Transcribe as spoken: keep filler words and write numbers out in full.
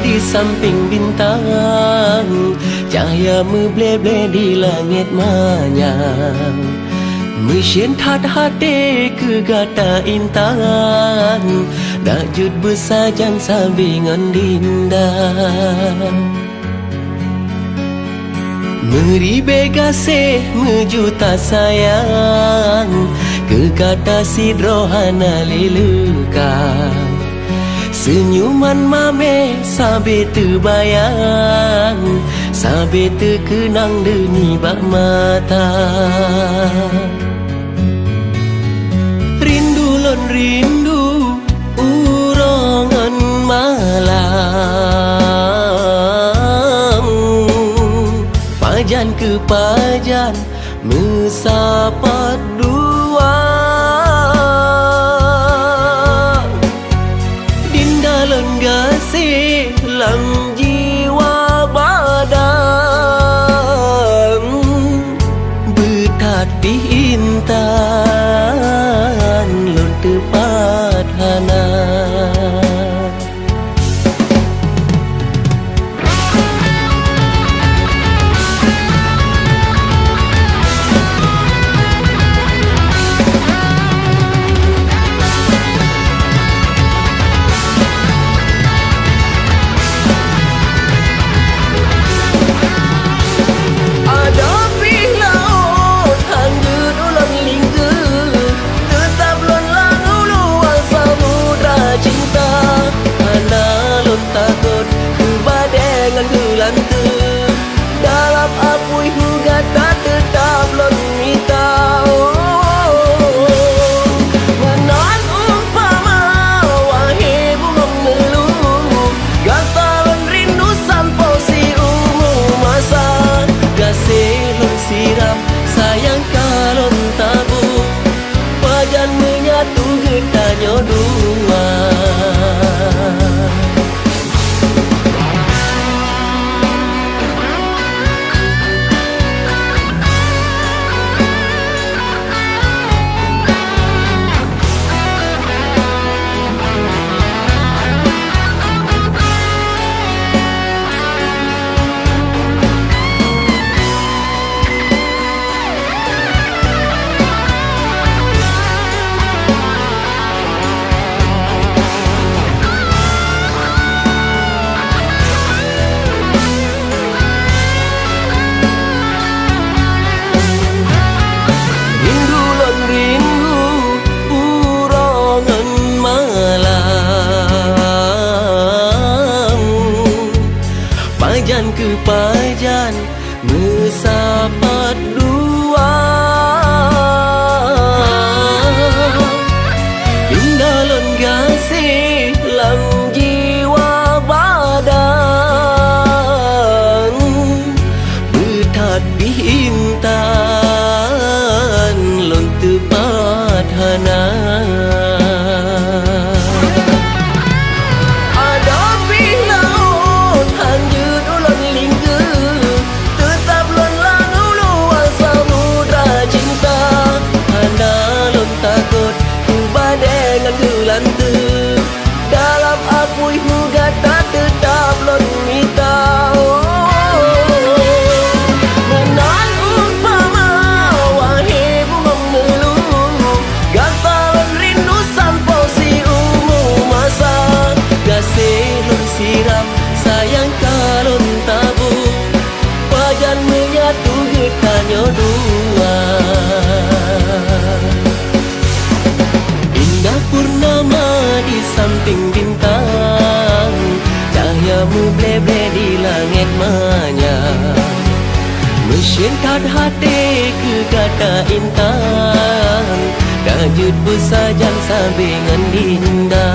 Di sampéng bintang, cahya meuble-ble di langét manyang. Meusyén that até keu gata intan, dak jeuet beusajan sabe ngon dinda. Meuribée gaséh meujuta sayang, keu gata sidroe hana lé leuka. Seunyuman mamé sabe teubayang, sabe teukeunang deungon bak mata. Rindu lôn rindu uroe ngon malam, pajan keu pajan meusapat dua. Dinda lôn gaséh lam jiwa badan, beuthat pih intan lôn teupat hana. Adoe pih laôt han jeuet ulôn linggeuh, teutab lôn lam uluwa samudra cinta. Hana lôn takot keu badée ngon geulanteue, dalam apui hu gata teutab lôn mita. Oh, meunan umpama, wahé bungöng meulu, gata lôn rindu sampoe siumu masa. Gaséh lôn siram, sayang ka lôn tabu, pajan meunyo geutanyoe dua. Rindu lôn rindu uroe ngon malam, pajan keu pajan meusapat dua. Indah lôn gaséh lam jiwa badan, beuthat pih intan lôn teupat hana. Adoe pih laôt han jeuet ulôn linggeuh, teutab lôn lam uluwa samudra cinta. Hana lôn takot keu badée ngon geulanteue, dalam apui hu gata teutab lôn mita. Oh, meunan umpama, wahé bungöng meulu, gata lôn rindu sampoe siumu masa. Gaséh lôn siram, sayang ka lôn tabu, pajan meunyo geutanyoe dua. Indah purnama di sampéng bintang, cahya meuble-ble di langét manyang. Meusyén that até keu gata intan, ka jeuet beusajan sabe ngon dinda.